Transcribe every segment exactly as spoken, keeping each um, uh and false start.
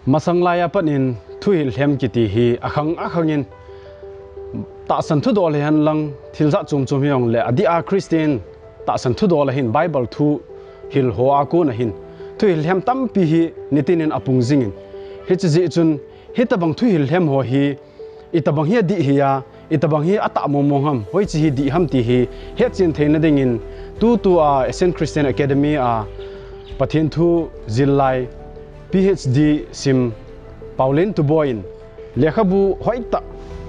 Masang laiya pat in thuhil lhem kiti hi akhang akhang in tahsan thudol hihen lang thil jat chom chom hijongle adeh a Christian tahsan thudol ahin Bible thuhil ho a kon ahin thuhil lhem tampi hi nitin in apung jingin hiche jeh chun hitobang thuhil lhem ho hi itobang hi adih hiya, itobang hi atah mong mong ham, hoiche hi dih ham ti hi hetchen theina dingin tutua Asian Christian Academy a Pathen thu jil lai P H D sim Paulen Tuboi in lekhabu hoitah,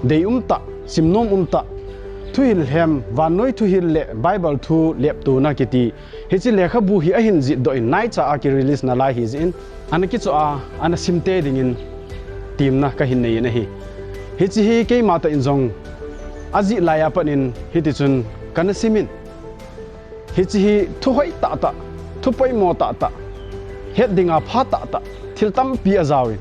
deium tah, simnom um tah, thuhil lhem, vannoi thuhil le Bible thu leptona kiti hiche lekhabu hi ahin jetdoh in naicha a ki release nalai hijeh in ana kichoh a ana simte dingin temna kahin nei in ahi. Hiche hi keima tah in jong ajih laiya pat in hitichun kana simin hiche hi thu hoi tahtah, thu poimo tahtah, het dinga pha tahtah thil tampi ajaovin,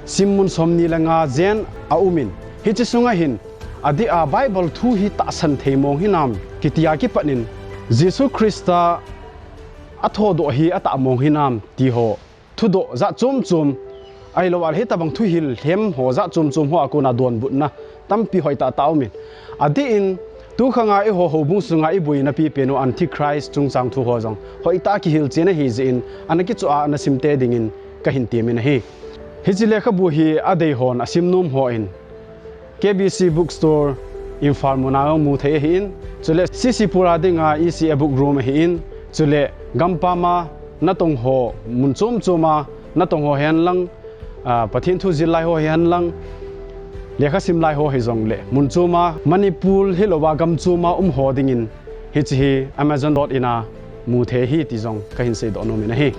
simmun somni le nga jen aumin, hiche sunga hin adeh a Bible thu hi tahsan thei mong hinam kitia kipat in Jesu Christa athodoh hi atah mong hinam tiho thudoh jat chom chom, ahilouleh hitobang thuhil lhem ho jat chom chom ho a kona donbutna tampi hoitah tah aumin, adeh in tukhanga eiho houbung sunga iboina pipen u Antichrist chungchang thu ho jong hoitah a kihilchen ahijeh in ana kichoh a ana simte dingin kahin temin ahi. Hiche lekhabu hi adeihon asimnom hon K B C Bookstore Imphal muna jong mu thei ahin, chule C C Pur a dinga E C A Book Room ahin, chule gampam a natong ho mun chom chom a natong ho hihen lang, Pathen thu jil lai ho hihen lang, lekha sim lai ho hijongle mun chom a Manipur hilouva gam chom a um ho dingin hiche hi Amazon dot in a mu thei ahi ti jong kahin seidoh nomin ahi.